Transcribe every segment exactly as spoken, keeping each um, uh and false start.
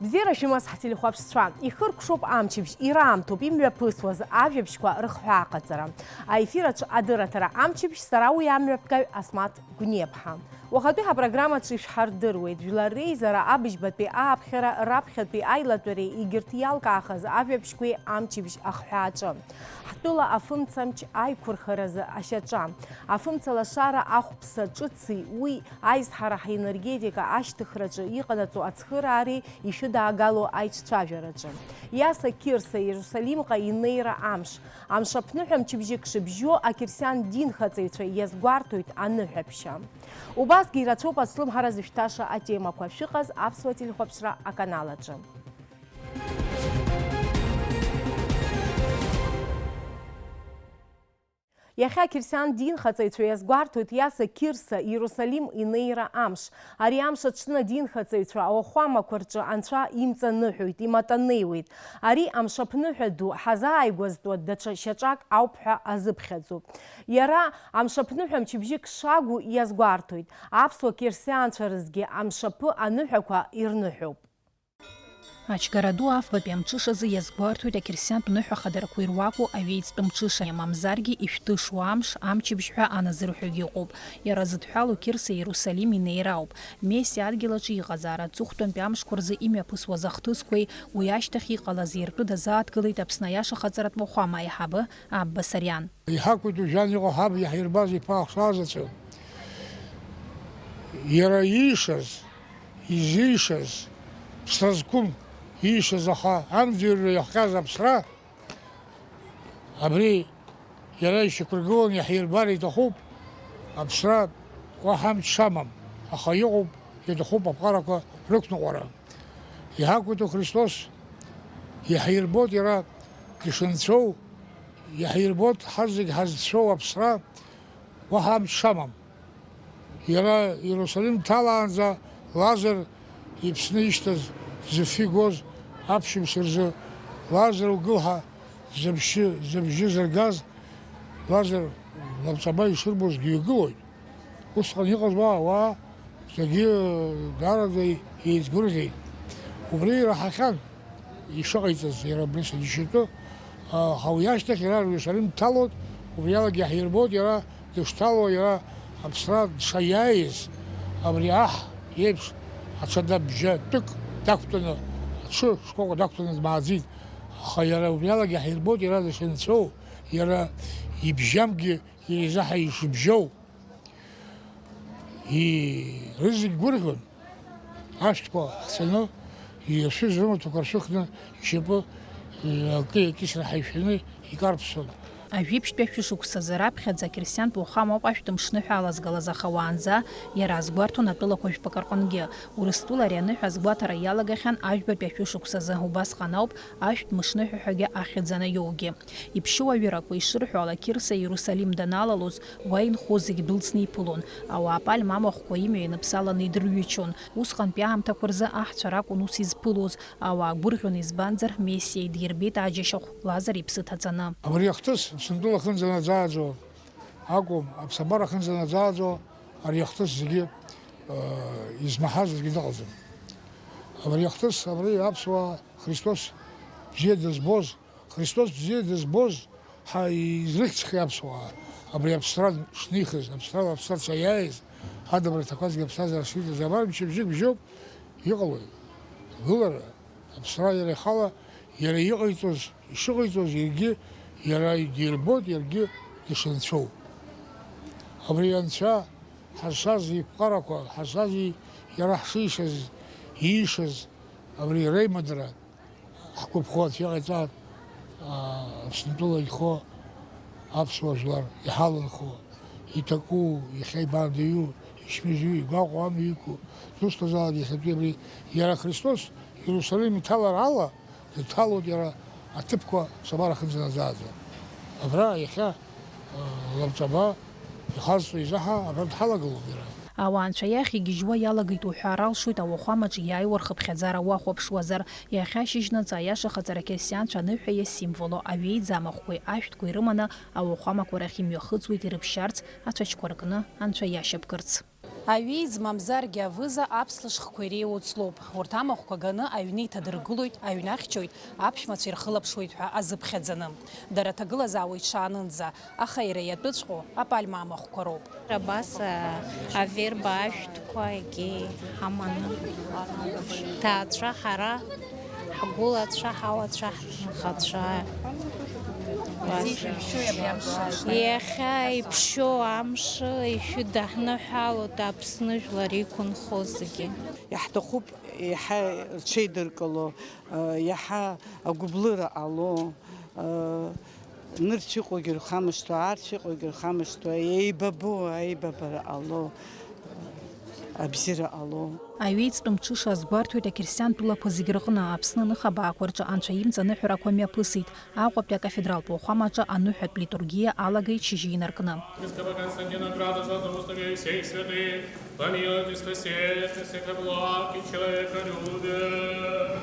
Бзиара шәымаз, ҳтелехәаԥшцәа! Ихыркәшоуп амчыбжь, ираамҭоуп имҩаԥысуаз ажәабжьқәа рыхҳәааҟаҵара. Аефир аҿы адырраҭара амчыбжь, сара уи амҩаԥгаҩ Асмаҭ Гәниаԥҳа. Уахатәи ҳапрограммаҿы ишәҳардыруеит, Жәлар реизара абыжьбатәи ааԥхьара, раԥхьатәи аилатәареи егьырҭ иалкаахаз ажәабжьқәеи амчыбжь ахҳәааҿы. Ҳтәыла афымцамч аиқәырхаразы ашьаҿа, афымцалашара ахәԥса ҿыци уи аизҳара ҳенергетика ашьҭыхраҿы иҟанаҵо ацхыраареи ишәыдаагало аиҿцәажәараҿы. Иаса Қирса Иерусалимҟа инеира амш. Амшаԥныҳәа мчыбжьык шыбжьо, ақьырсиан динхаҵаҩцәа иазгәарҭоит аныҳәаԥшьа. Убасгьы ирацәоуп ацәлымҳара зышәҭаша атемақәа. Шәыҟаз аԥсуа телехәаԥшра аканал аҿы. Иахьа ақьырсиан динхаҵаҩцәа иазгәарҭоит Иаса Қирса Иерусалим инеира амш. Ари амш аҽны адинхаҵаҩцәа ауахәамақәа рҿы анцәа имҵаныҳәоит, иматанеиуеит. Ари амшаԥныҳәа ду ҳазааигәазтәуа даҽа шьаҿак ауп ҳәа азыԥхьаӡоуп. Иара амшаԥныҳәа мчыбжьык шагу иазгәарҭоит. Аԥсуа қьырсианцәа рзгьы амшаԥы аныҳәақәа ирныҳәоуп. Ачгара ду афбатәи амҽышазы иазгәарҭоит ақьырсиантә ныҳәа хадарақәа ируаку аҩеиҵтәы мҽыша, мамзаргьы ишәҭышуа амш, амчыбжь ҳәа аназырҳәогьы ыҟоуп. Иара зыдҳәалоу Қирса Иерусалим инеира ауп. Мессиа адгьыл аҿы иҟазаара аҵыхәтәантәи амшқәа рзы имҩаԥысуаз ахҭысқәеи уи ашьҭахь иҟалази ртәы дазааҭгылеит Аԥсны аиаша хаҵаратә уахәама аиҳабы Абба Сариан. Иҳақәиҭу жәҩан иҟоу ҳаб иаҳирбаз иԥа ахшаа заҵәы. Иара иишаз, изишаз, ԥсра зқәым иишаз, аха амӡырҩра иахҟьаз аԥсра, абри иара ишьақәыргыланы иаҳирбар иҭахуп, аԥсра уаҳа амч шамам, аха иҟоуп, иаҭахуп аԥҟарақәа рықәныҟәара. Иҳақәиҭу Христос, иаҳирбоит иара дышынцәоу, иаҳирбоит ҳазегь ҳазцәоу аԥсра уаҳа амч шамам. Иара Иерусалим дҭалаанӡа Лазар иԥсны ишьҭаз зыфҩы гоз аԥшьымш рзы, Лазар угыл ҳәа зыбжьы, зыбжьы зыргаз, Лазар лабҿаба ишырбоз дҩагылоит. Усҟан иҟаз уа ауаа зегьы даараӡа еизгәырӷьеит. Убри ираҳахьан ишыҟаиҵаз иара абри сџьашьатәы, аха уи ашьҭахь иара Иерусалим дҭалоит, убри алагьы иаҳирбоит иара дышҭало, иара аԥсра дшаиааиз, абри аҳ иеиԥш аҽада бжьатәык дақәтәаны, аҽы шкәакәа дақәтәаны дмааӡеит. Аха иара убри алагьы иаҳирбоит иара дышынцәоу, иара ибжьамгьы иара изаҳа ишыбжьоу. И-, рызегь гәырӷьон, ашәҭқәа ҳцаны, иашәыз рымаҭәақәа ршәыхны, ишьапы, э, акы иакьысра ҳаишәаны икарԥсон. Ажәибжьтәи ашәышықәсазы раԥхьаӡа ақьырсиантә уахәама ауп ашәҭымш ныҳәа алазгалаз, аха уаанӡа иара азгәарҭон атәылақәа жәпакы рҟынгьы. Урыстәыла ари аныҳәа азгәаҭара иалагахьан ажәбатәи ашәышықәсазы, убасҟан ауп ашәҭмышныҳәа ҳәагьы ахьӡ анаиоугьы. Иԥшьоу аҩырақәа ишырҳәо ала, Қирса Иерусалим даналалоз, уа инхоз зегь дәылҵны иԥылон. Ауаа апальма амахәқәа имҩа ианыԥсаланы идырҩычон. Усҟантәи аамҭақәа рзы аҳцәа ракәын ус изԥылоз. Ауаа гәырӷьон, избанзар, Мессиа идирбеит аџьашьахә, Лазар иԥсы ҭаҵаны. Абри ахҭыс Аԥсынтәыла ахьынӡанаӡааӡо акәым, аԥсабара ахьынӡанаӡааӡо ари ахҭыс зегьы, э, измаҳаз аӡәгьы дыҟаӡам. Абри ахҭыс, абри аԥсуаа Христос бзиа дызбоз, Христос бзиа дызбоз ҳа изрыхьӡхьеи аԥсуаа? Абри аԥсра шнихыз, аԥсрала аԥсра шаиааиз, адабра аҭақәазгьы аԥсҭазаара шиҵаз, абар мчыбжьык бжьоуп, иҟалои? Гылара, аԥсра иара ихала, иара иҟаиҵоз, ишыҟаиҵоз, иаргьы иара идирбоит, иаргьы дышанцәоу. Абри анцәа ҳазшаз иԥҟарақәа, ҳазшаз и-, иара ҳшишаз, иишаз, абри реимадара, ҳгәаԥхо, Анцәа иҟаиҵааит, аа, Аԥсынтәыла инхо аԥсуа жәлар иҳаланхо, иҭаку, иахьа ибаандаҩу, ишмыжьу, игәаҟуа амҩа иқәу, зусҭазаалак иахьатәи абри иара Христос Иерусалим иҭалар ала, дҭалоит иара аҭыԥқәа ԥсабара ахьынӡанаӡааӡо. Абра иахьа лабҿаба ихазҵо изаҳа абра дҳалагылоуп иара. Ауаа Анцәа иахь игьежьуа иалагеит уҳәар алшоит ауахәамаҿ иааиуа рхыԥхьаӡара уахәаԥшуазар. Иахьа ашьыжьнаҵы аиаша хаҵара ақьырсианцәа аныҳәа иасимволу аҩеиӡамахәқәеи ашәҭқәеи рыманы ауахәамақәа рахь имҩахыҵуеит ирыԥшьарц, ацәашьқәа ркны Анцәа иашьапкырц. Аҩеиӡ мамзаргьы авыза аԥслышхқәа иреиуоу ҵлоуп. Урҭ амахәқәа ганы аҩны иҭадыргылоит, аҩнахьчоит, аԥшәмацәа ирхылаԥшуеит ҳәа азыԥхьаӡаны. Дара ҭагылазаауеит шаанынӡа, аха иара иатәыҵәҟьоу апальма амахәқәа роуп. Абас, а, аверба ашәҭқәа егьи ҳаманы. Ҭаацәа ҳара, ҳгәылацәа, ҳауацәа, ҳҭынхацәа. Иахьа иԥшьоу амш, ишәыда ҳныҳәалоит Аԥсны жәлар иқәынхо зегьы. Иаҳҭахуп еиҳа рҽеидыркыло, иаҳа агәыблыра ҟало, нырцә иҟоугьы рхамышҭуа, аарцә иҟоугьы рхамышҭуа, еибабо, аибабара ҟало, абзиара ҟало. Аҩеиҵтәым ҽыша азгәарҭоит ақьырсиан тәылақәа зегь рҟны. Аԥсны аныхабаақәа рҿы Анцәа имҵаныҳәарақәа мҩаԥысит. Аҟәатәи акафедралтә уахәамаҿы аныҳәатә литургиа алагеит шьыжьы инаркны. Епископа Константина Града, златоуста всех святых, помилуйтесь, спаситесь, всех облаки человеколюбие.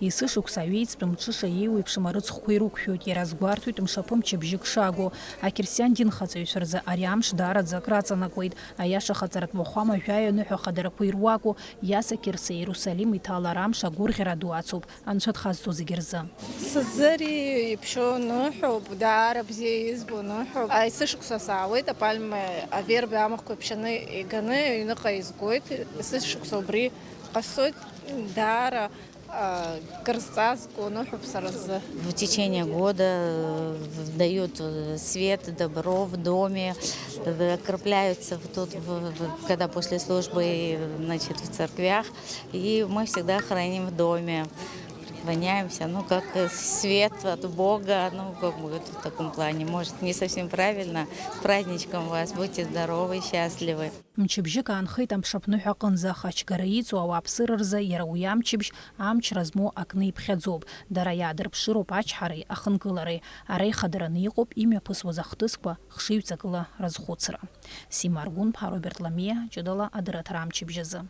Есышықәса аҩеиҵтәым ҽыша еиуеиԥшым арыцхәқәа ирықәшәоит, иара азгәарҭоит мшаԥы мчыбжьык шагу. Ақьырсиан динхаҵаҩцәа рзы ари амш даараӡа акраҵанакуеит. Аиаша хаҵаратә уахәама жәаҩа ныҳәа хадарақәа ируаку, Иаса Қьырса Иерусалим иҭалара амш агәырӷьара ду ацуп, Анцәа дхазҵо зегьы рзы. Сызыри иԥшьоу ныҳәоуп, даара бзиа избо ныҳәоуп. Есышықәса саауеит, апальма аверба амахәқәа иԥшьаны иганы аҩныҟа изгоит. Есышықәса убри ҟасҵоит, даара, а, кыр зҵазкуа ныҳәоуп сара сзы. В течение года, э, в-, дают, э, свет, добро в доме, э, окропляются в тот, в, в, когда после службы, значит, в церквях. И мы всегда храним в доме, преклоняемся, ну, как, э, свет от Бога, ну, как бы, вот в таком плане, может, не совсем правильно. С праздничком вас, будьте здоровы, счастливы. Мчыбжьык аанхеит амшаԥныҳәа аҟынӡа, аха ачгара иҵоу ауааԥсыра рзы иара уи амчыбжь амчра змоу акны иԥхьаӡоуп. Дара иаадырԥшыроуп ачҳареи ахынкылареи. Ара ихадараны иҟоуп имҩаԥысуаз ахҭысқәа хшыҩҵакыла разхәыцра. Сима Аргәынԥҳа, Роберт Ламиа, ҷыдала адырраҭара амчыбжь азы.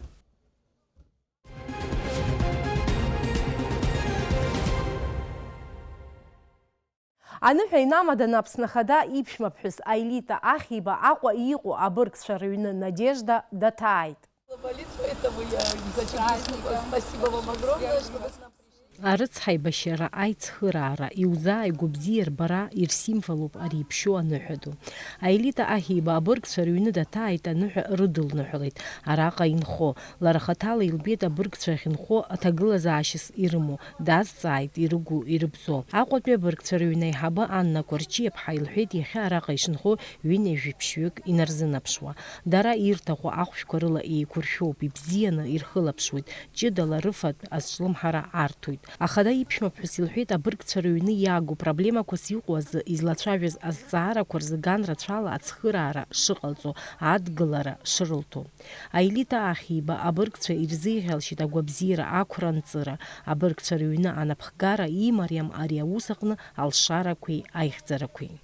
Аныҳәа инамаданы Аԥсны Ахада иԥшәмаԥҳәыс Аелита Ахиба Аҟәа иҟоу абыргцәа рыҩны Надежда даҭааит. Болит, поэтому я не хочу здесь никуда. Спасибо вам огромное, что вы к нам пришли. Арыцҳаибашьара, аицхыраара, иузааигәоу бзиа рбара ирсимволуп ари иԥшьоу аныҳәа ду. Аелита Ахиба абыргцәа рыҩны даҭааит, аныҳәа рыдылныҳәалеит араҟа инхо. Лара хаҭала илбеит абыргцәа ахьынхо аҭагылазаашьас ирымоу, дазҵааит ирыгу, ирыбзоу. Аҟәатәи абыргцәа рыҩны аиҳабы Анна Кәарҷиаԥҳа илҳәеит иахьа араҟа ишынхо ҩынҩажәи ԥшьҩык инарзынаԥшуа. Дара ирҭаху ахәшәқәа рыла еиқәыршәоуп, ибзианы ирхылаԥшуеит, ҷыдала рыфатә азҿлымҳара арҭоит. Ахада иԥшәмаԥҳәыс илҳәеит, абыргцәа рыҩны иаагоу проблемақәас иҟоу азы излацәажәаз азҵаарақәа рзы ган рацәала ацхыраара шыҟалҵо, адгылара шырылҭо. Аелита Ахиба абыргцәа ирзеиӷьалшьеит агәабзиара, ақәра-нҵыра, абыргцәа рыҩны анапхгара имариам ари аус аҟны алшарақәеи аихьӡарақәеи.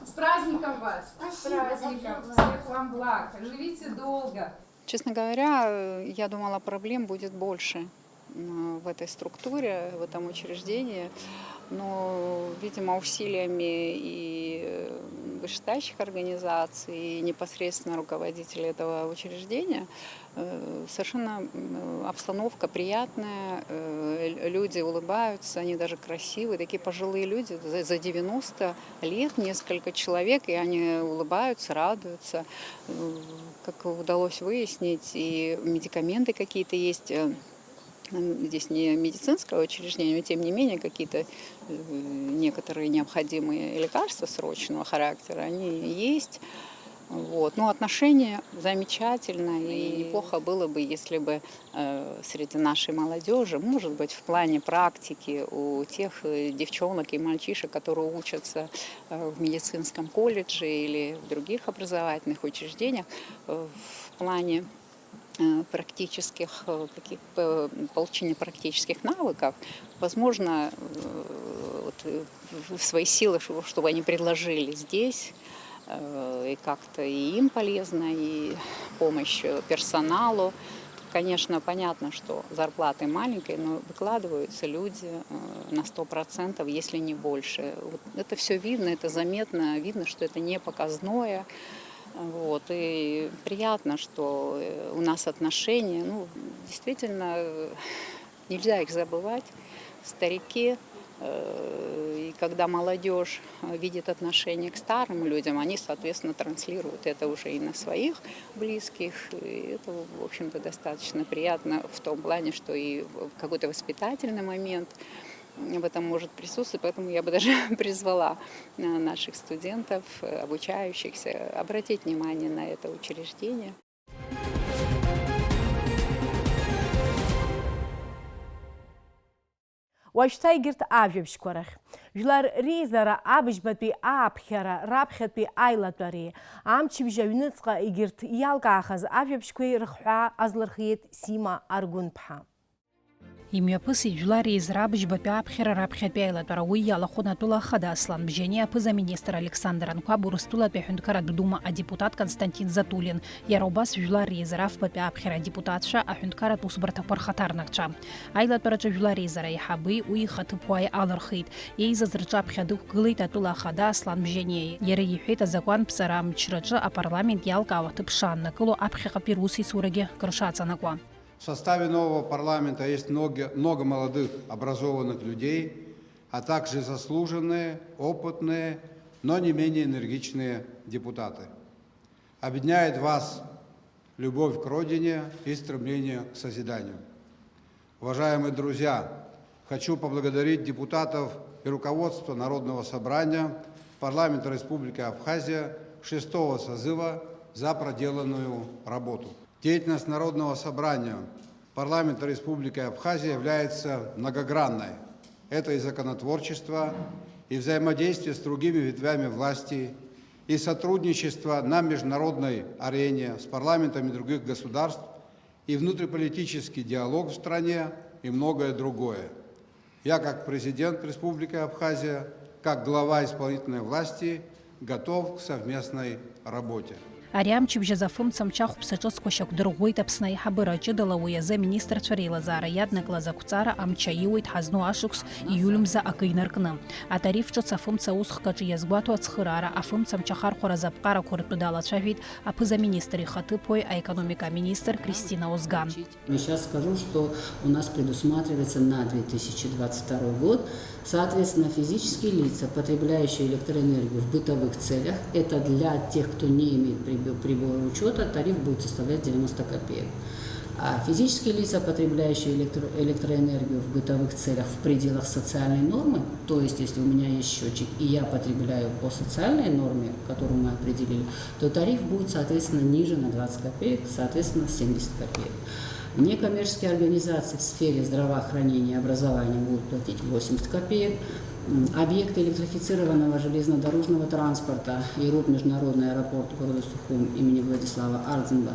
С праздником вас! Спасибо, С праздником! Спасибо. Всех вам благ! Живите долго! Честно говоря, э, я думала, проблем будет больше, м, в этой структуре, в этом учреждении. Но, видимо, усилиями и, э, вышестоящих организаций, и непосредственно руководителей этого учреждения, э, совершенно, м, обстановка приятная, э, лю-, люди улыбаются, они даже красивые, такие пожилые люди, за, за девяносто лет несколько человек, и они улыбаются, радуются. Э, как удалось выяснить, и медикаменты какие-то есть, э, м, здесь не медицинское учреждение, но тем не менее какие-то, э, некоторые необходимые лекарства срочного характера, они есть. Вот. Но отношение замечательное, и неплохо было бы, если бы, э, среди нашей молодёжи, может быть, в плане практики у тех, э, девчонок и мальчишек, которые учатся, э, в медицинском колледже или в других образовательных учреждениях, э, в плане, э, практических, э, каких, э, получения практических навыков, возможно, э, вот, э, в, в свои силы, шо-, чтобы они предложили здесь, э, и как-то и им полезно, и помощь, э, персоналу. Конечно, понятно, что зарплаты маленькие, но выкладываются люди, э, на сто процентов, если не больше. Вот это всё видно, это заметно, видно, что это не показное. Вот, и приятно, что, э, у нас отношения, ну, действительно, э, нельзя их забывать. Старики, э, и когда молодёжь, э, видит отношение к старым людям, они, соответственно, транслируют это уже и на своих близких. И это, в общем-то, достаточно приятно в том плане, что и в какой-то воспитательный момент в этом может присутствовать. Поэтому я бы даже призвала, э, наших студентов, э, обучающихся обратить внимание на это учреждение. Уажәшьҭа егьырҭ ажәабжьқәа рахь. Жәлар реизара абыжьбатәи ааԥхьара, раԥхьатәи аилатәареи, амчыбжь аҩныҵҟа егьырҭ иалкаахаз ажәабжьқәеи рыхҳәаа азлырхиеит Сима Аргәынԥҳа. Имҩаԥысит Жәлар реизара абыжьбатәи ааԥхьара раԥхьатәи аилатәара, уи иалахәын атәыла ахада Аслан Бжьаниа, аԥыза-министр Александр Анқәаб, Урыстәылатәи аҳәынҭқарратә Дума адепутат Константин Затулин, иара убас Жәлар реизара афбатәи ааԥхьара адепутатцәа, аҳәынҭқарратә усбарҭақәа рхаҭарнакцәа. Аилатәараҿы Жәлар реизара аиҳаби уи ихаҭыԥ уааи алырхит. Еизаз рҿаԥхьа дықәгылеит атәыла ахада Аслан Бжьаниа. Иара иҳәеит, азакәанԥҵара амчраҿы апарламент иалкаау аҭыԥ шааннакыло аԥхьаҟатәи русеицурагьы кыршаҵанакуа. В составе нового парламента есть много, много молодых, образованных людей, а также заслуженные, опытные, но не менее энергичные депутаты. Объединяет вас любовь к Родине и стремление к созиданию. Уважаемые друзья, хочу поблагодарить депутатов и руководство Народного собрания парламента Республики Абхазия шестого созыва за проделанную работу. Деятельность Народного собрания парламента Республики Абхазия является многогранной. Это и законотворчество, и взаимодействие с другими ветвями власти, и сотрудничество на международной арене с парламентами других государств, и внутриполитический диалог в стране, и многое другое. Я, как президент Республики Абхазия, как глава исполнительной власти, готов к совместной работе. Ари амчыбжь азы афымца мчы ахәԥса ҿыцқәа шьақәдырӷәӷәеит Аԥсны аиҳабыра ҷыдала, уи азы аминистрцәа реилазаара иаднаклаз ақәҵара амч аиуеит ҳазну ашықәс ииуль мза акы инаркны. Атариф ҿыц афымца аусхк аҿы иазгәаҭо ацхыраара, афымца мчы ахархәаразы аԥҟарақәа ртәы далацәажәеит аԥыза-министр ихаҭыԥуаҩ, аекономика аминистр Кристина Озган. Я сейчас скажу, что у нас предусматривается на две тысячи двадцать второй год. Соответственно, физические лица, потребляющие электроэнергию в бытовых целях, это для тех, кто не имеет прибо- прибора учета, тариф будет составлять девяносто копеек. А физические лица, потребляющие электро- электроэнергию в бытовых целях в пределах социальной нормы, то есть если у меня есть счетчик и я потребляю по социальной норме, которую мы определили, то тариф будет, соответственно, ниже на двадцать копеек, соответственно, семьдесят копеек. Некоммерческие организации в сфере здравоохранения и образования будут платить восемьдесят копеек. М, Объекты электрифицированного железнодорожного транспорта и РУП «Международный аэропорт» города Сухум имени Владислава Ардзинба,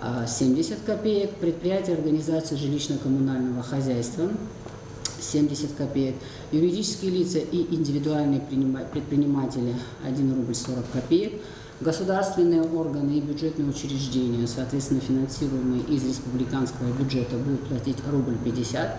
а, семьдесят копеек. Предприятия и организации жилищно-коммунального хозяйства — семьдесят копеек. Юридические лица и индивидуальные принима- предприниматели — один рубль сорок копеек. Государственные органы и бюджетные учреждения, соответственно, финансируемые из республиканского бюджета, будут платить рубль пятьдесят.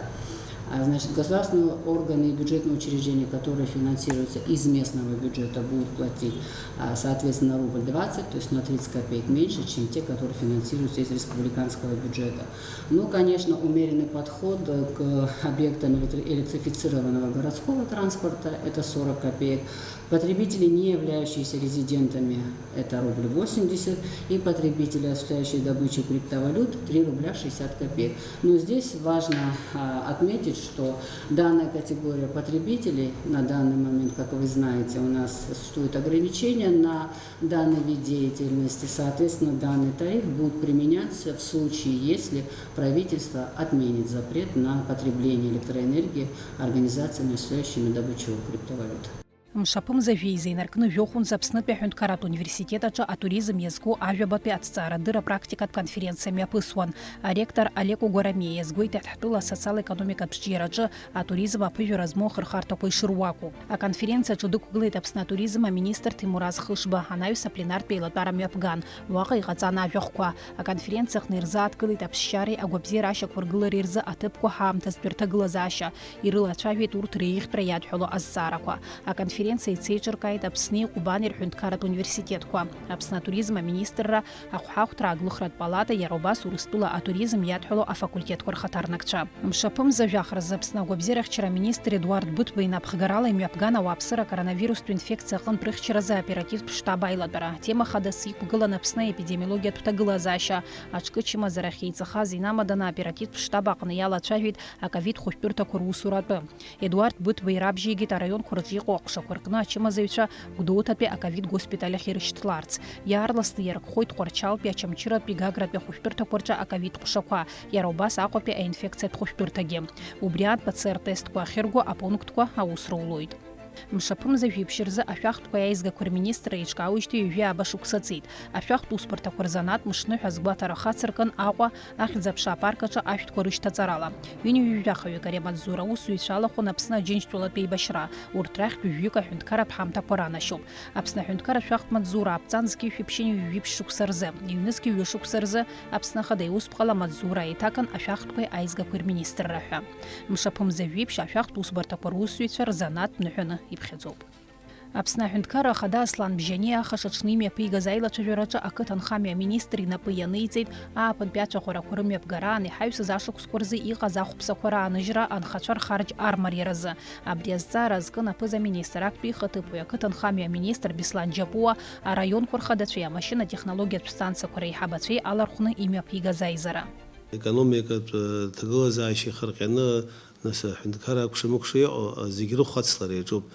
А, Значит, государственные органы и бюджетные учреждения, которые финансируются из местного бюджета, будут платить, а, соответственно, рубль двадцать, то есть на тридцать копеек меньше, чем те, которые финансируются из республиканского бюджета. Ну, конечно, умеренный подход к объектам электри- электрифицированного городского транспорта — это сорок копеек. Потребители, не являющиеся резидентами — это рубль восемьдесят, и потребители, осуществляющие добычу криптовалют — три рубля шестьдесят копеек. Но здесь важно, а, отметить, что данная категория потребителей на данный момент, как вы знаете, у нас существуют ограничения на данный вид деятельности. Соответственно, данный тариф будет применяться в случае, если правительство отменит запрет на потребление электроэнергии организациями, осуществляющими добычу криптовалют. Мшаԥымза жәеиза инаркны жәохәынӡа Аԥснытәи аҳәынҭқарратә университет аҿы атуризм иазку ажәабатәи аҭҵаарадырра практикатә конференциа мҩаԥысуан. Аректор Олег Угәарамиа иазгәеиҭеит ҳтәыла асоциал-економикатә ҿиараҿы атуризм аԥыжәара змоу ахырхарҭақәа ишыруаку. Аконференциаҿы дықәгылеит Аԥсны атуризм аминистр Ҭемураз Хышба, анаҩс апленартә еилатәара мҩаԥган. Уаҟа иҟаҵан ажәахәқәа. Аконференциаҟны ирзааҭгылеит аԥсшьареи агәабзиара ашьақәыргылареи рзы аҭыԥқәа ҳаамҭазтәи рҭагылазаашьа. Ирылацәажәеит урҭ реиӷьтәра иадҳәало азҵаарақәа. Аконференциа ицеиҿыркааит Аԥсни Ҟәбани рҳәынҭқарратә университетқәа, Аԥсны атуризм аминистрра, ахәҳахәҭра аглыхратә палата, иара убас Урыстәыла атуризм иадҳәало афакультетқәа рхаҭарнакцәа. Мшаԥымза жәахаразы Аԥсны агәабзиарахьчара аминистр Едуард Быҭәба инапхгарала имҩаԥган ауааԥсыра коронавирустә инфекциа аҟынтә рыхьчаразы аоперативтә штаб аилатәара. Темахадас иқәгылан Аԥсны аепидемиологиатә ҭагылазаашьа. Аҿкы чымазарахь еиҵахаз инамаданы аоперативтә штаб аҟны иалацәажәеит аковид хәышәтәырҭақәа русура атәы. Едуард Быҭәба ирабжьеигеит араионқәа рҿы иҟоу аҟәшақәа рҟны ачымазаҩцәа Гәдоуҭатәи аковид госпиталь ахь ирышьҭларц. Иаарласны иаркхоит Тҟәарчалтәи, Очамчыратәи, Гагратәи ахәышәтәырҭақәа рҿы аковид ҟәшақәа, иара убас Аҟәатәи аинфекциатә хәышәтәырҭагьы. Убри аан П Ц Р тестқәа ахьырго апунктқәа аус рулоит. Мшаԥымза жәиԥшь рзы ашәахтәқәа аизгақәа рминистр еиҿкаауеижьҭеи ҩажәи ааба шықәса ҵит. Ашәахтә усбарҭақәа рзанааҭ мышныҳәа азгәаҭара хацыркын Аҟәа ахьӡ-аԥша апарк аҿы ашәҭқәа рышьҭаҵарала. Ҩынҩажәи жәаха Карема Мадзура аусзуҩцәа алахәын Аԥсны Аџьынџьтәылатә еибашьра. Урҭ рахьтә жәаҩык аҳәынҭқарратә ҳамҭақәа ранашьоуп. Аԥсны аҳәынҭқар ашәахтә Мадзура аԥҵан зқьи жәшәи ԥшьынҩажәи жәиԥшь шықәса рзы, ҩнызқьи ҩышықәса рзы Аԥсны Ахада иусԥҟала Мадзура аиҭакын ашәахтәқәеи аизгақәеи рминистрра ҳәа. Мшаԥымза жәиԥшь ашәахтә усбарҭақәа русзуҩцәа рзанааҭ ныҳәаны иԥхьаӡоуп. Аԥсны аҳәынҭқарра ахада Аслан Бжьаниа ахаша аҽны имҩаԥигаз аилацәажәараҿы ақыҭанхамҩа аминистр инапы ианиҵеит ааԥынтәи ацәаӷәарақәа рымҩаԥгараан иҳаҩсыз ашықәсқәа рзы иҟаз ахәԥсақәа рааныжьра анхацәа рхарџь армариаразы. Абри азҵаара азкын аԥыза-министр актәи ихаҭыԥуаҩ ақыҭанхамҩа аминистр Беслан Џьапуа араионқәа рхадацәеи амашьына-технологиатә станциақәа реиҳабацәеи алархәны имҩаԥигаз аизара. Економикатә, э, ҭагылазаашьа ихырҟьаны, нас, аҳәынҭқарра акәша-мыкәша иҟоу, э, зегь рыхәацлара иаҿуп.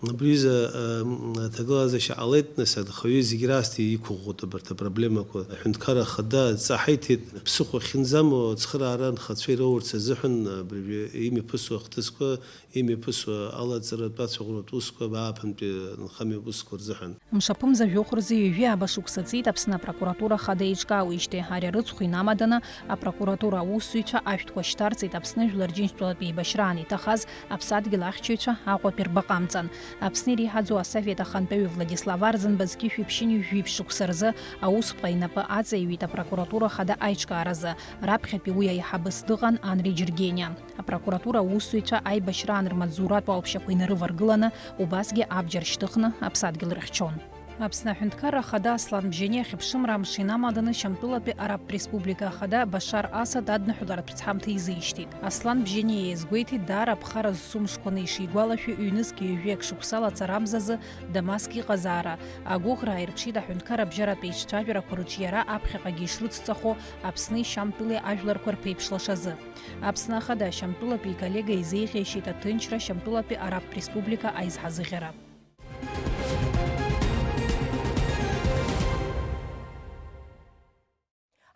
Абри аҩыза, э, м, аҭагылазаашьа ҟалеит, нас, анхаҩы зегь раасҭа иқәыӷәӷәоит абарҭ апроблемақәа. Аҳәынҭқарра ахада адҵа ҳаиҭеит, ԥсыхәа ахьынӡамоу ацхыраара анхацәа ироурц азыҳәан, абыржәы имҩаԥысуа ахҭысқәа имҩаԥысуа алаҵаратә ацәаӷәаратә усқәа ааԥынтәи анхамҩатә усқәа рзыҳәан. Мшаԥымза жәохә рзы ҩажәи ааба шықәса ҵит Аԥсны апрокуратура ахада еиҿкаауеижьҭеи. Ари арыцхә инамаданы апрокуратура аусзуҩцәа ашәҭқәа шьҭарҵеит Аԥсны Жәлар Џьынџьтәылатә еибашьраан иҭахаз аԥсадгьыл ахьчаҩцәа Аҟәатәи рбаҟа амҵан. Аԥсны иреиҳаӡоу асовет ахантәаҩы Владислав Арӡынба зқьышәи ԥшьынҩажәи жәиԥшь шықәса рзы аусԥҟа инапы аҵаиҩит апрокуратура ахада аиҿкааразы. Раԥхьатәи уи аиҳабыс дыҟан Анри Џьергениа. Апрокуратура аусзуҩцәа аибашьраан рмаҵзуратә уалԥшьақәа инарываргыланы, убасгьы абџьар шьҭыхны аԥсадгьыл рыхьчон. Аԥсны аҳәынҭқарра ахада Аслан Бжьаниа ахьыԥшымра амш инамаданы Шьамтәылатәи Арабтә Республика ахада Башар Асад адныҳәаларатә цҳамҭа изишьҭит. Аслан Бжьаниа иазгәеиҭеит, даара аԥхара зцу мшқәаны ишигәалашәо, ҩнызқь ҩажәи акы шықәса лацарамзазы Дамаск иҟазаара. Агәыӷра ааирԥшит аҳәынҭқар абжьаратә еиҿцәажәарақәа рыҿиара аԥхьаҟагьы ишрыцҵахо Аԥсни Шьамтәылеи ажәларқәа рԥеиԥш лашазы. Аԥсны ахада Шьамтәылатәи иколлега изеиӷьеишьеит аҭынчра Шьамтәылатәи Арабтә Республика аизҳазыӷьара.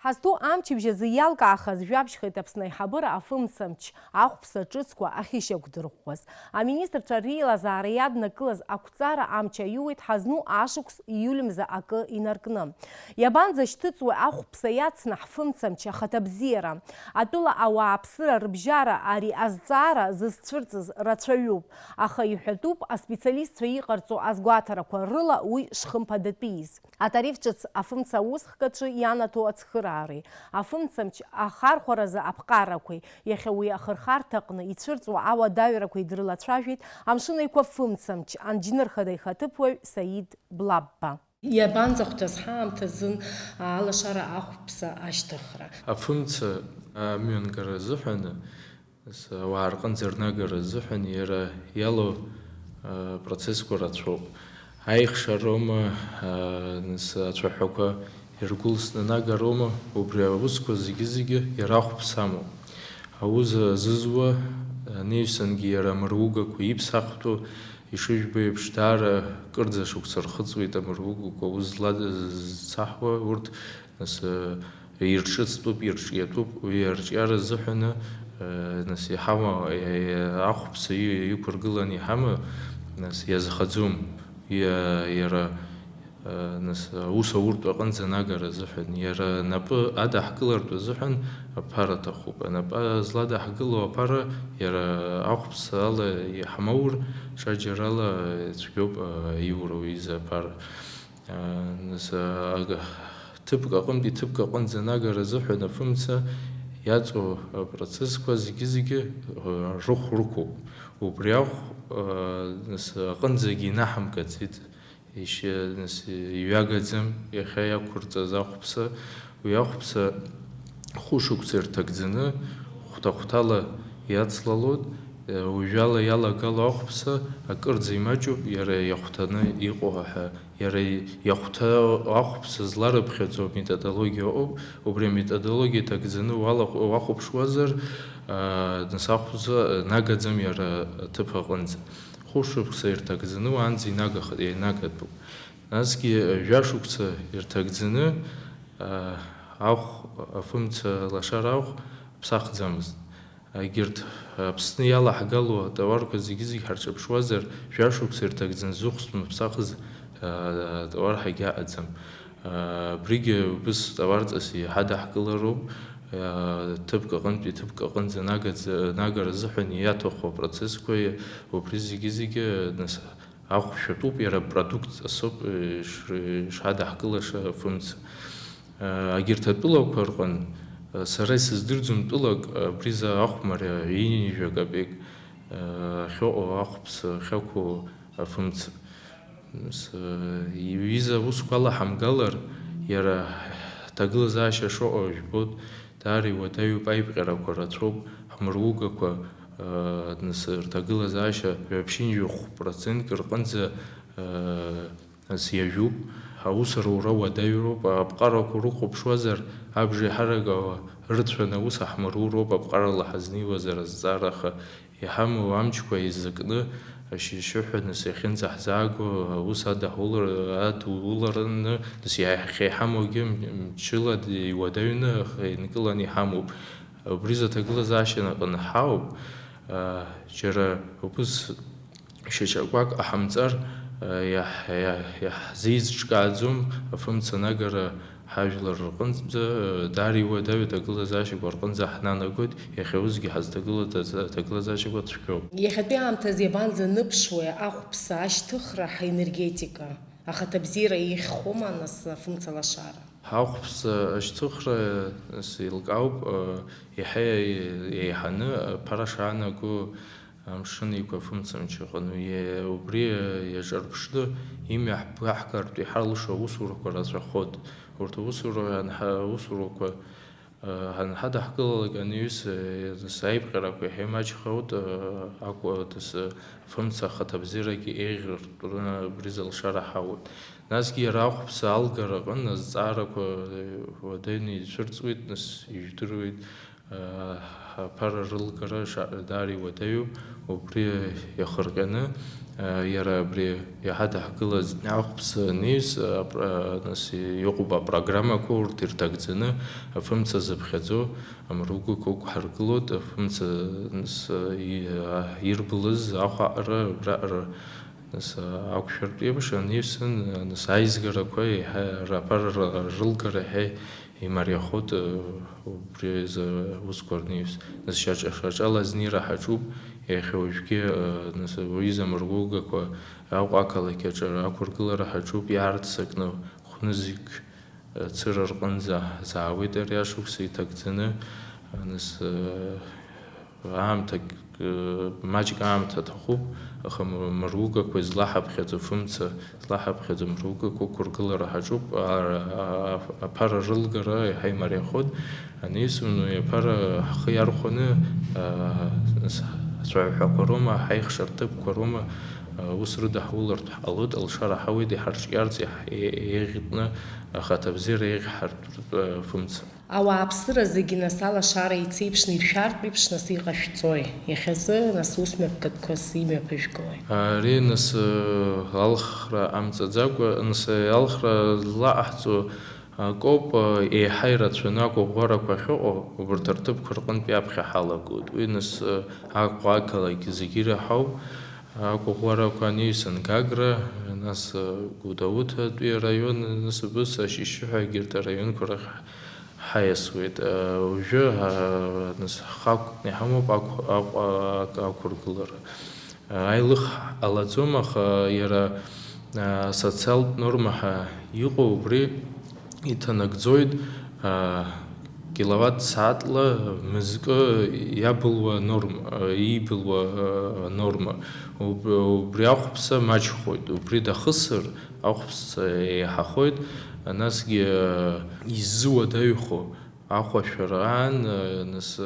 Ҳазҭоу амчыбжь азы иалкаахаз жәабжьхеит Аԥсны аиҳабыра афымцамч, ахәԥса ҿыцқәа ахьышьақәдырӷәӷәаз. Аминистрцәа реилазаара иаднакылаз ақәҵара амч аиуеит ҳазну ашықәс ииуль мза акы инаркны. Иабанӡашьҭыҵуеи ахәԥса иацны ҳфымцамч ахаҭабзиара? Атәыла ауааԥсыра рыбжьара ари азҵаара зызцәырҵыз рацәаҩуп, аха иҳәатәуп аспециалистцәа иҟарҵо азгәаҭарақәа рыла уи шхымԥадатәиз. Атариф ҿыц афымца аусхк аҿы ианаҭо ацхыраареи, афымцамч ахархәаразы аԥҟарақәеи, иахьа уи ахырхарҭаҟны ицәырҵуа ауадаҩрақәеи дрылацәажәеит Амшын Еиқәа фымцамч анџьнырхада ихаҭыԥуаҩ Саид Блабба. Иабанӡахәҭаз ҳаамҭазын алашара ахәԥса ашьҭыхра. Афымца амҩангара азыҳәан, нас, ауаа рҟынӡа рнагара азыҳәан иара иалоу, а, процессқәа рацәоуп. Аихшароума, а, нас, ацәаҳәақәа иргәылсны анагароума, убри аусқәа зегьы-зегьы иара ахәԥса амоуп. Аус азызуа, а, анаҩсангьы иара амыругақәа иԥсахтәу, ишыжәбо еиԥш, даара кырӡа шықәса рхыҵуеит амыругақәа аус зла-, зцаҳуа урҭ, нас, а, ирҿыцтәуп, ирҿиатәуп, уи арҿиара азыҳәаны, э, нас, иҳама-, э, ахәԥса и-, иқәыргыланы иҳама-, Нас иазхаӡом. Иа-, иара, а, нас, аус ауртә аҟынӡа анагара азыҳәан, иара напы адаҳкылартә азыҳәан аԥара аҭахуп. Анапы зладаҳкыло аԥара иара ахәԥса ала иҳамоур, ҽаџьарала ицәгьоуп, а, иура уи изы аԥара. А, нас, а, ага, ҭыԥк аҟынтәи ҭыԥк аҟынӡа анагара азыҳәан афымца иаҵоу апроцессқәа зегьы-зегьы, а, рыхә рықәуп. Убри ахә, а, нас, аҟынӡагьы инаҳамгаӡеит, ишьа-, нас, иҩагаӡам иахьа иақәырҵаз ахәԥса. Уи ахәԥса хәышықәса ирҭагӡаны, хәҭа-хәҭала иацлалоит. Уажәала иалагало ахәԥса акырӡа имаҷуп, иара иахәҭаны иҟоу ҳәа. Иара иахәҭа ахәԥса зларыԥхьаӡо аметодологиа ыҟоуп. Убри аметодологиа иҭагӡаны уалахә-, уахәаԥшуазар, аа, нас ахәԥса нагаӡам иара аҭыԥ аҟынӡа. Хәышықәса ирҭагӡаны уаанӡа инагахеит, инагатәуп. Насгьы жәашықәса ирҭагӡаны, аа, ахә, афымца лашара ахә ԥсахӡамызт. Егьырҭ Аԥсны иалаҳгало атауарқәа зегьы-зегь ҳарҿаԥшуазар, жәашықәса ирҭагӡаны зыхәс мыԥсахыз, аа, атауар ҳагьаҟаӡам. Абригьы убыс товарҵас иҳадаҳкылароуп, ҭыԥк аҟынтәи ҭыԥк аҟынӡа нагаӡа-, нагара азыҳәан иаҭаху апроцессқәа, убри зегьы-зегьы, нас, ахә шәатәуп, иара продукт ҵасоуп, иш-, ишҳадаҳкылаша афымца. Егьырҭ атәылақәа рҟын, сара исыздырӡом тәылак, абриза ахәмарра ҩынҩажәа капек ахьыҟоу ахәԥса ахьақәу афымца. С-, иҩыза аусқәа алаҳамгалар, иара ҳҭагылазаашьа шыҟоу жәбоит, даара иуадаҩуп, аиԥҟьарақәа рацәоуп, ҳмыругақәа, а, нас рҭагылазаашьа ҩаԥшьынҩажәи хә процентк рҟынӡа, а, нас иажәуп. Аус рура уадаҩроуп, аԥҟарақәа урыхәаԥшуазар, абжеиҳарак ала рыцәан аус аҳмыруроуп, аԥҟарала ҳазнеиуазар азҵаара, аха иҳамоу амчқәа еизакны, ашьшьыҳәа нас иахьынӡаҳзааго аус адаҳулар-, адулараны, нас иахьа иҳамоугьы мчыла иуадаҩны, аха инкыланы иҳамоуп. Убри зыҭагылазаашьа наҟ-, наҟ-, ҳауп, аа, џьара убыс шьаҿақәак ҟаҳамҵар, аа, иаҳ-, иаҳ-, иаҳзеиҿкааӡом афымца анагара. Ҳажәлар рҟынӡа, даара иуадаҩу аҭагылазаашьақәа рҟынӡа ҳнанагоит, иахьа усгьы ҳазҭагылоу аҭагылазаашьақәа цәгьоуп. Иахьатәи аамҭазы иабанӡаныԥшуеи ахәԥса ашьҭыхра ҳаенергетика? Ахаҭабзиара еиӷьхома, нас, афымца лашара? Ҳахәԥса ашьҭыхра, нас, еилкаауп, еиҳа еиҳаны аԥара шаанаго, Амшын Еиқәа афымцамч аҟны, е-, убри иаҿырԥшны имҩаҳбаҳгартә иҳалшо аусурақәа рацәахоит. Урҭ аусура анҳа-, аусурақәа, а, анҳадаҳкылалак, анаҩс, а, нас аиԥҟьарақәа иаҳа имаҷхауеит, а, акәу, нас, афымца ахаҭабзиарагьы еиӷьыртәны абри залшара ҳауеит. Насгьы иара ахәԥса алгара аҟынтә азҵаарақәа, а, уадаҩны ицәырҵуеит, нас ижәдыруеит. Аԥара рылгара ша-, даара иуадаҩуп, убри иахырҟьаны, иара абри иҳадаҳкылаз ахәԥса анаҩс, апр-, нас иҟоуп апрограммақәа, урҭ ирҭагӡаны, афымца зыԥхьаӡо амругақәа ықәҳаргылоит, афымца, нас, и-, ирбылыз ахә аҟара, абраҟара, нас, ақәшәартә еиԥш анаҩсан, нас аизгарақәа еиҳа раԥара ра-, рылгара еиҳа имариахоит, э, убри азы аусқәа рнаҩс. Нас шьаҿа-, шьаҿала азнеира ҳаҿуп, иахьа уажәгьы, э, нас уи замыргәыгақәа Аҟәа ақалақь аҿы ақәыргылара ҳаҿуп, иаарццакны хәнызқь, э, цыра рҟынӡа ҳзаауеит ари ашықәс иҭагӡаны, э, нас, э, Аамҭак, маҷк аамҭа аҭахуп, аха м-, мыругақәа излаҳаԥхьаӡо, фымца злаҳаԥхьаӡо мыругақәа ықәыргылара ҳаҿуп, а, а, аԥара рылгара иаҳа имариахоит. Анаҩсан уи аԥара ҳхы иархәаны, а, с-, ацәаҳәақәа роума, ҳаихшарҭыԥқәа роума, а, ус рыдаҳулартә ҳҟалоит, алшара ҳауеит иҳарҿиарц, иаҳ-, е-, еиӷьтәны ахаҭабзиара еиӷьҳартә, а, фымца. Ауааԥсыра зегьы нас алашара еицеиԥшны иршәартә еиԥш нас иҟашәҵои? Иахьазы нас ус мҩаԥгатәқәас имҩаԥыжәгои? Ари нас, э, алхра амҵаӡакәа, нас, э, алхра злаҟаҳҵо акоуп, э, еиҳа ирацәаны ақәыӷәӷәарақәа ахьыҟоу, убарҭ рҭыԥқәа рҟынтә иаԥхьа ҳалагоит. Уи нас, э, Аҟәа ақалақь зегьы ираҳауп. Агәыӷәӷәарақәа анеиҩсан Гагра, нас Гәдоуҭатәи араион, нас Быса, Шьшьыҳәа, егьырҭ араионқәа рахь ҳаиасуеит. Уажәы, нас, ҳхы ақәкны иҳамоуп ақә-, Аҟәа ақәыргылара. Аилых ҟалаӡом, аха иара асоциалтә норма ҳәа иҟоу убри иҭанагӡоит, киловатт сааҭла мызкы иабылуа норма, иибылуа норма. Уб-, убри ахәԥса маҷхоит, убри дахысыр, ахәԥса еиҳахоит, насгьы иззуадаҩхо ахәашәара аан, нас,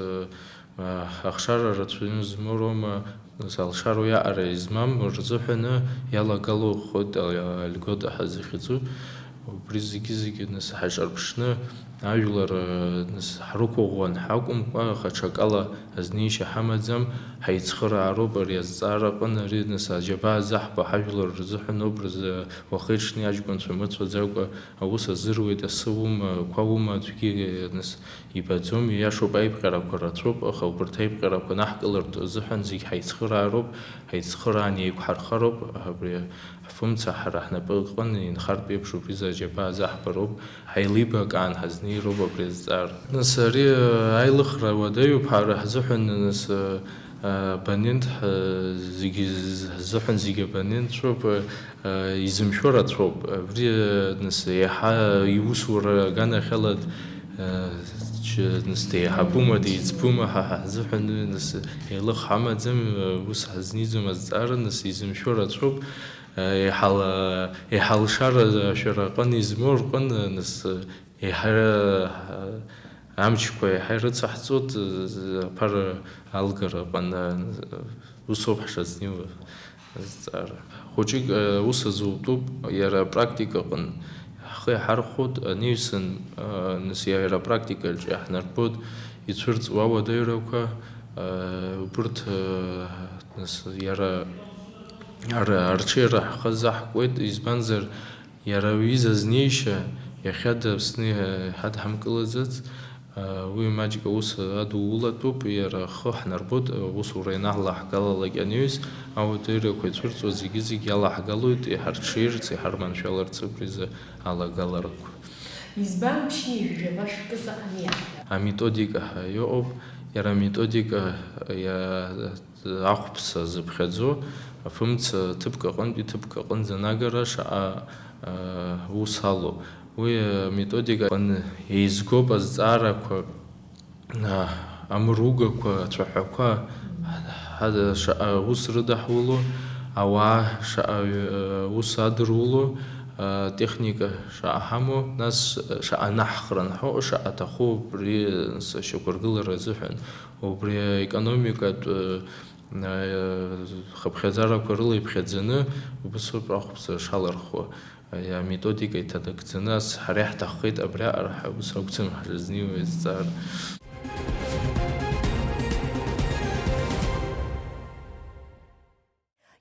ахшара рацәаҩны змоу роума, нас, алшара уиаҟара измам рзыҳәаны иалагалахоит, а, льгота ҳәа захьӡу. Убри зегьы-зегьы, нас, ҳаиҿарԥшны ажәлар, нас, ҳрықәыӷәӷәан ҳакәымкәа, аха ҽакала азнеишьа ҳамаӡам, ҳаицхыраароуп ари азҵаара аҟны, ари, нас, аџьабаа заҳба ҳажәлар рзыҳәаноуп, рзы уахи-ҽни аҷкәынцәа мыцәаӡакәа аус азыруеит, асы ума, қәа ума, аӡәгьы, нас, ибаӡом, ииашоуп, аиԥҟьарақәа рацәоуп, аха убарҭ аиԥҟьарақәа наҳкылартә азыҳәан зегь ҳаицхыраароуп, ҳаицхыраан еиқәҳархароуп, абри ҳфымца ҳара ҳнапы аҟны инхартә еиԥш убри изы аџьабаа заҳбароуп, ҳаилибакаан ҳазнеироуп абри азҵаара. Нас ари аилыхра уадаҩуп ҳара ҳзыҳәан, нас, абонент, ҳа-, зегьы з-, ҳзыҳәан зегьы абонентцәоуп, изымшәо рацәоуп. Абри, нас, еиҳа иусура аганахьала, ч-, нас, деиҳабума, деиҵбума ҳа ҳзыҳәан, нас, еилых ҳамаӡам, ус ҳазниӡом азҵаара, нас, изымшәо рацәоуп. Еиҳала-, еиҳа алшара шәара аҟын измоу рҟын, нас, еиҳа, амчқәа еиҳа ирыцаҳҵоит, аԥара алгара аҟны, усоуп ҳшазнеиуа азҵаара. Хәыҷык, ус азутәуп, иара апрактика аҟны ҳхы иаҳархәоит, анаҩсан, нас, иара апрактикаҿы иаҳнарбоит ицәырҵуа ауадаҩрақәа, убырҭ, нас, иара ар-, арҽеира ҳхы азаҳкуеит, избанзар, иара уи зазнеишьа иахьада Аԥсны иҳадҳамкылаӡац, уи маҷк аус адулатәуп, иара ахы ҳнарбоит, аусура ианаҳлаҳгалалак анаҩс, ауадаҩрақәа ицәырҵуа зегьы-зегь иалаҳгалоит, иҳарҽеирц, иҳарманшәаларц убризы алагаларақәа. Избан ԥшьынҩажәи жәаба шәкы заҟа иаҳҳәап? Аметодика ҳәа иҟоуп, иара аметодика иа-, ахәԥса зыԥхьаӡо, афымца ҭыԥк аҟынтәи ҭыԥк аҟынӡа анагара шаҟа, а, ус алоу. Уи аметодика аҟны еизгоуп азҵаарақәа, а, амыругақәа, ацәаҳәақәа, ҳа-, шаҟа ус рыдаҳуло, ауаа шаҟа, а, ус адыруло, а, техника шаҟа ҳамоу, нас шаҟа анаҳхра анҳәо, шаҟа аҭаху, убри, нас, ашьақәыргылара азыҳәан. Убри аекономикатә, э, хыԥхьаӡарақәа рыла иԥхьаӡаны убасоуп ахәԥса шалархуа. Аметодика иҭанакӡаны, ас ҳара иаҳҭаххеит абриаҟара ҳәа ус акәӡам ҳрызнеиуа азҵаара.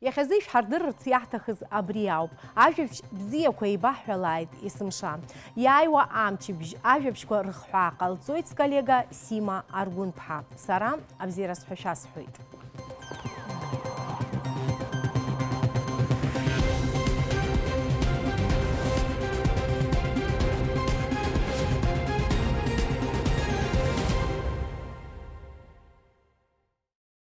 Иахьазы ишәҳардырырц иаҳҭахыз абри ауп. Ажәабжь бзиақәа еибаҳҳәалааит есымша. Иааиуа амчыбжь ажәабжьқәа рыхҳәаа ҟалҵоит сколлега Сима Аргәынԥҳа. Сара абзиара сҳәашьа сҳәоит.